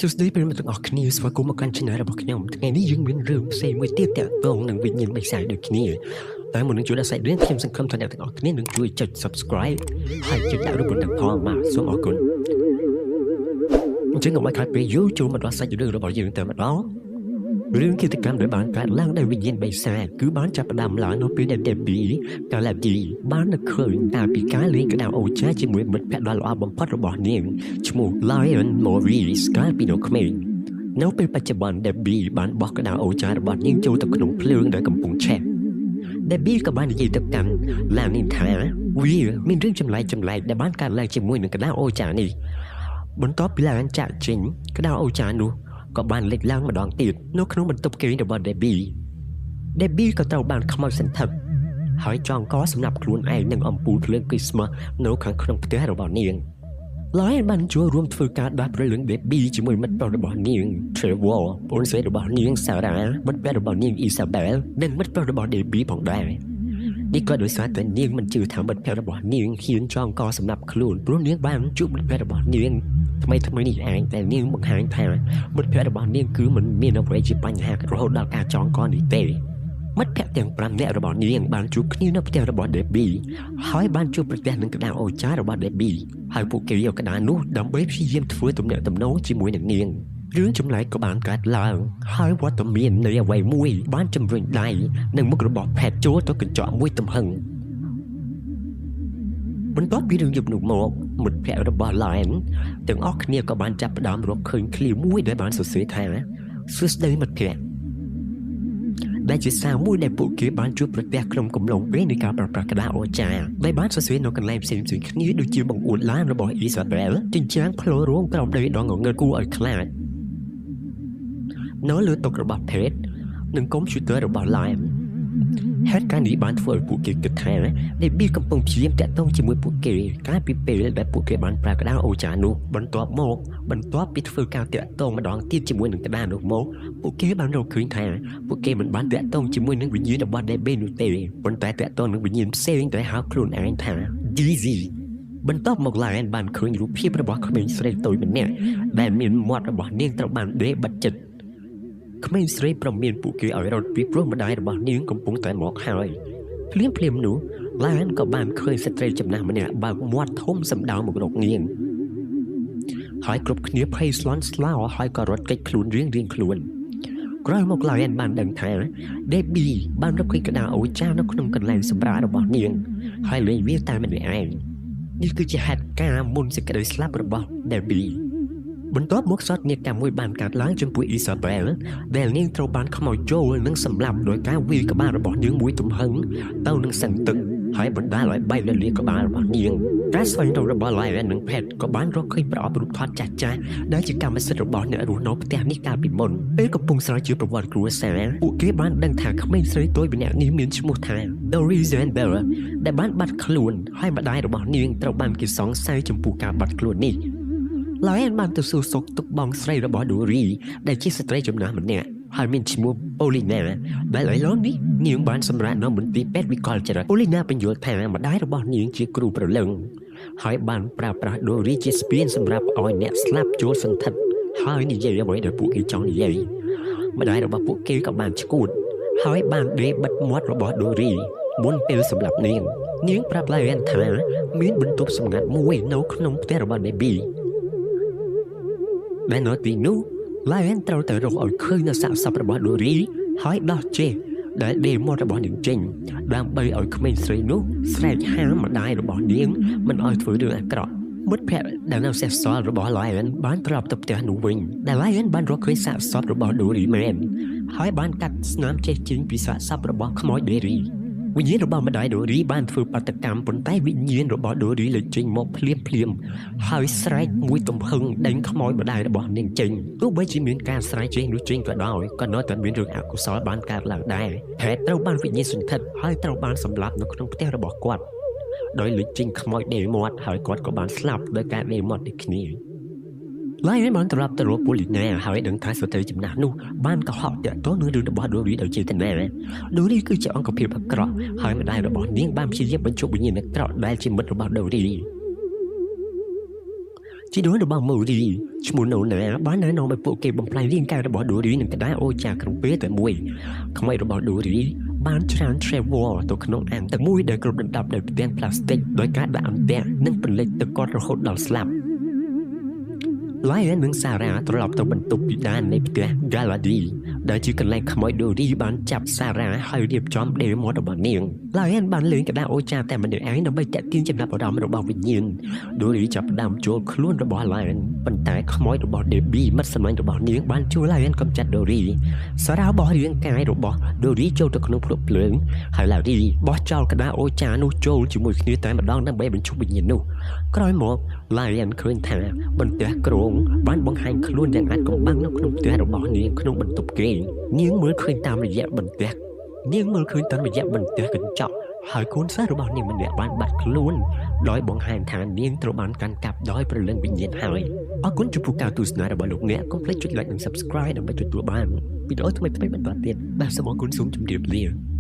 សួស្តីប្រិយមិត្តទាំងអស់គ្នាស្វាគមន៍មកកាន់ Channel របស់ខ្ញុំថ្ងៃនេះយើងមានរឿងផ្សេងមួយទៀតទាក់ទងនឹងវិញ្ញាណបិសាចដូចគ្នាតែមុននឹងជួយដល់សាច់រឿងខ្ញុំសង្ឃឹមថាអ្នកទាំងអស់គ្នានឹងជួយចុច Subscribe ហើយចុចដាក់រូបកណ្ដឹងផងបាទសូមអរគុណអញ្ចឹងកុំឲ្យខាតពេលយូរចូលមកដល់សាច់រឿងរបស់យើងតែម្ដងរឿងឃាតកម្មដែលបានកើតឡើងដោយវិញ្ញាណបិសាចគឺបានចាប់ផ្ដើមឡើងនៅពេលដែល Debbie Galabi បាននឹកឃើញតាពីការលេងក្តារអូចាជាមួយមិត្តភក្តិដ៏ល្អបំផុតរបស់នាងឈ្មោះ Lion Maurice កាលពីនៅក្មេងនៅពេលបច្ចុប្បន្ន Debbie បានបោះក្តារអូចារបស់នាងចូលទៅក្នុងភ្លើងដែលកំពុងឆេះ Debbie ក៏បាននិយាយទៅកាន់ឡានីថាវាមានរឿងចម្លែកចម្លែកដែលបានកើតឡើងជាមួយនឹងក្តារអូចានេះបន្ទាប់ពីឡានចាក់ចេញក្តារអូចានោះក៏បានលេចឡើងម្ដងទៀតនៅក្នុងបន្ទប់គេងរបស់ Debbie Debbie ក៏ត្រូវបានខ្មោចសន្ធឹកហើយចងកសម្រាប់ខ្លួនឯងនឹងអំពូលភ្លើងគ្រីស្មាស់នៅខាងក្នុងផ្ទះរបស់នាង Lion បានចូលរួមធ្វើការដាស់ព្រលឹង Debbie ជាមួយមិត្តប្រុសរបស់នាង Trevor ប្អូនស្រីរបស់នាង Sarah មិត្តភក្តិរបស់នាង Isabel និងមិត្តប្រុសរបស់ Debbie ផងដែរនេះក៏ដោយសារតែនាងមិនជឿថាមិត្តភក្តិរបស់នាងហ៊ានចងកសម្រាប់ខ្លួនព្រោះនាងបានជួបមិត្តភក្តិរបស់នាងថ្មីថ្មីនេះឯងតែនាងបង្ហាញថាមិត្តភក្តិរបស់នាងគឺមិនមានអ្វីជាបញ្ហារហូតដល់ការចងកនេះទេមិត្តភក្តិទាំង5នាក់របស់នាងបានជួបគ្នានៅផ្ទះរបស់ Debbie ហើយបានជួបប្រទះនឹងក្តារអូចារបស់ Debbie ហើយពួកគេយកក្តារនោះដើម្បីព្យាយាមធ្វើទំនាក់ទំនងជាមួយនឹងនាងរឿងចម្លែកក៏បានកើតឡើងហើយវត្តមាននៃអ្វីមួយបានជំរុញដៃនិងមុខរបស់ផេតចូលទៅកញ្ចក់មួយទំហឹងបន្ទាប់ពីរឿងយប់នោះមកមិត្តភក្តិរបស់ Lion ទាំងអស់គ្នាក៏បានចាប់ផ្ដើមរកឃើញឃ្លាមួយដែលបានសរសេរថាសួស្តីមិត្តភក្តិដែលជាសារមួយដែលពួកគេបានជួបប្រទះក្នុងកំឡុងពេលនៃការប្រើប្រាស់ក្តារអស្ចារ្យដែលបានសរសេរនៅកន្លែងផ្សេងៗគ្នាដូចជាបង្អួតឡានរបស់ Isabel ចិញ្ច្រាំងផ្លូវរោងក្រោមដីដ៏ងងឹតគួរឲ្យខ្លាចនៅលើតុរបស់ Pet និងកុំព្យូទ័ររបស់ Lion ហេតុការណ៍នេះបានធ្វើឲ្យពួកគេគិតថា Debbie កំពុងព្យាយាមទាក់ទងជាមួយពួកគេកាលពីពេលដែលពួកគេបានប្រើក្តារអូចានោះបន្ទាប់មកបន្ទាប់ពីធ្វើការទាក់ទងម្ដងទៀតជាមួយនឹងក្តារនោះមកពួកគេបានរកឃើញថាពួកគេមិនបានទាក់ទងជាមួយនឹងវិញ្ញាណរបស់ Debbie នោះទេប៉ុន្តែទាក់ទងនឹងវិញ្ញាណផ្សេងដែលហៅខ្លួនឯងថា Dizzy បន្ទាប់មក Lion បានឃើញរូបភាពរបស់ក្មេងស្រីតូចម្នាក់ដែលមានមាត់របស់នាងត្រូវបានដេរបិទជិតក្មេងស្រីប្រមានពួកគេឲ្យរត់ពីព្រោះម្ដាយរបស់នាងកំពុងតែមកហើយភ្លាមភ្លាមនោះ Lion ក៏បានឃើញស្ត្រីចំណាស់ម្នាក់បើកមាត់ធំសម្ដៅមករកនាងហើយគ្រប់គ្នាភ័យស្លន់ស្លោហើយក៏រត់គេចខ្លួនរៀងរៀងខ្លួនក្រោយមក Lion បានដឹងថា Debbie បានរកឃើញក្តារអូចានៅក្នុងកន្លែងសម្រាករបស់នាងហើយលេងវាតែម្នាក់ឯងនេះគឺជាហេតុការណ៍មុនសេចក្តីស្លាប់របស់ Debbie បន្ទាប់មកសោកនាដកម្មមួយបានកើតឡើងចំពោះ Isabel ដែលនាងត្រូវបានខ្មោចចូលនិងសម្លាប់ដោយការវាយក្បាលរបស់នាងមួយទំហឹងទៅនឹងសឹងទឹកហើយបណ្ដាលឲ្យបែករលាកក្បាលរបស់នាងការស្វែងរករបស់ Lion និង Pet ក៏បានរកឃើញប្រអប់រូបថតចាស់ៗដែលជាកម្មសិទ្ធិរបស់អ្នករស់នៅផ្ទះនេះកាលពីមុនពេលកំពុងស្រាវជ្រាវប្រវត្តិគ្រួសារពួកគេបានដឹងថាក្មេងស្រីតូចម្នាក់នេះមានឈ្មោះថា Doris Zander ដែលបានបាត់ខ្លួនហើយម្ដាយរបស់នាងត្រូវបានគេសង្ស័យចំពោះការបាត់ខ្លួននេះ Lion បានទៅសួរសុខទុក្ខបងស្រីរបស់ Dory ដែលជាស្ត្រីចំណាស់ម្នាក់ហើយមានឈ្មោះ Paulina ដែលឥឡូវនេះនាងបានសម្រាកនៅមន្ទីរពេទ្យវិកលចរិត Paulina បញ្យល់ថាម្ដាយរបស់នាងជាគ្រូព្រលឹងហើយបានប្រើប្រាស់ Dory ជាស្ពានសម្រាប់ឲ្យអ្នកស្លាប់ចូលសន្ធិដ្ឋហើយនិយាយអ្វីដែលពួកគេចង់និយាយម្ដាយរបស់ពួកគេក៏បានឈួតហើយបានដេរបិទមាត់របស់ Dory មុនពេលសម្លាប់នាងនាងប្រាប់ Lion ថាមានបន្ទប់សម្ងាត់មួយនៅក្នុងផ្ទះរបស់ Debbie ដែលនៅទីនោះ Lion ត្រូវតែរកឲ្យឃើញនៅសាកសពរបស់ Dory ហើយដោះចេះដែលដេរមាត់របស់នាងចេញដើម្បីឲ្យក្មេងស្រីនោះស្រែកហាមម្ដាយរបស់នាងមិនឲ្យធ្វើរឿងអាក្រក់មិត្តភក្តិដែលនៅសេសសល់របស់ Lion បានត្រឡប់ទៅផ្ទះនោះវិញដែល Lion បានរកឃើញសាកសពរបស់ Dory មែនហើយបានកាត់ស្នាមចេះចេញពីសាកសពរបស់ខ្មោច Dory វិញ្ញាណរបស់ម្ដាយដូរីបានធ្វើបាតុកម្មប៉ុន្តែវិញ្ញាណរបស់ដូរីលេចចេញមកភ្លាមភ្លាមហើយស្រែកមួយទំហឹងដេញខ្មោចម្ដាយរបស់នាងចេញទោះបីជាមានការស្រែកចេញនោះចេញក៏ដោយក៏នៅតែមានរឿងអកុសលបានកើតឡើងដែរហេតុត្រូវបានវិញ្ញាណសន្ធិដ្ឋហើយត្រូវបានសម្លាប់នៅក្នុងផ្ទះរបស់គាត់ដោយលេចចេញខ្មោចដេរមាត់ហើយគាត់ក៏បានស្លាប់ដោយការដេរមាត់ដូចគ្នា Lion បានត្រឡប់ទៅរកពូលីណាហើយដឹងថាស្ត្រីចំណាស់នោះបានកុហកទាក់ទងនឹងរឿងរបស់ Dory ដោយចេតនា Dory គឺជាអង្គភាពអាក្រក់ហើយម្ដាយរបស់នាងបានព្យាយាមបញ្ចុះវិញ្ញាណអាក្រក់ដែលជាមិត្តរបស់ Dory ជីដូនរបស់ម៉ូរីឈ្មោះណូណាបានណែនាំឲ្យពួកគេបំផ្លាញរាងកាយរបស់ដូរីនិងក្តារអូចាក្នុងពេលតែមួយខ្មោចរបស់ដូរីបានច្រាន Trevor ទៅក្នុងអាងទឹកមួយដែលគ្របដណ្ដប់ដោយផ្ទាំងប្លាស្ទិកដោយការដាក់អន្ទាក់និងពន្លិចទឹកគាត់រហូតដល់ស្លាប់ Lion និងសារ៉ាត្រឡប់ទៅបន្ទប់ពិដាននៃផ្ទះ Galadi ដែលជាកន្លែងខ្មោចដូរីបានចាប់សារ៉ាហើយរៀបចំដេរមាត់របស់នាង Lion បានលេងក្តារអូចាតែម្នាក់ឯងដើម្បីទាក់ទាញចំណាប់អារម្មណ៍របស់វិញ្ញាណដូរីចាប់ផ្ដើមចូលខ្លួនរបស់ Lion ប៉ុន្តែខ្មោចរបស់ Debbie មិត្តសម្លាញ់របស់នាងបានជួយ Lion កម្ចាត់ដូរីសារ៉ាបោះរាងកាយរបស់ដូរីចូលទៅក្នុងភ្នក់ភ្លើងហើយ Larry បោះចោលក្តារអូចានោះចូលជាមួយគ្នាតែម្ដងដើម្បីបញ្ឈប់វិញ្ញាណនោះក្រោយមក Lion ឃើញថាបន្ទះគ្រងបានបង្ហាញខ្លួនយ៉ាងអាចកំបាំងនៅក្នុងផ្ទះរបស់នាងក្នុងបន្ទប់គេងនាងមើលឃើញតាមរយៈបន្ទះនាងមើលឃើញតាមរយៈបន្ទះកញ្ចក់ហើយកូនសិស្សរបស់នាងម្នាក់បានបាត់ខ្លួនដោយបង្ហាញថានាងត្រូវបានកាន់កាប់ដោយព្រលឹងវិញ្ញាណហើយអរគុណចំពោះការទស្សនារបស់លោកអ្នកកុំភ្លេចចុច like និង Subscribe ដើម្បីទទួលបានវីដេអូថ្មីៗបន្តទៀតបាទសូមអរគុណសូមជម្រាបលា។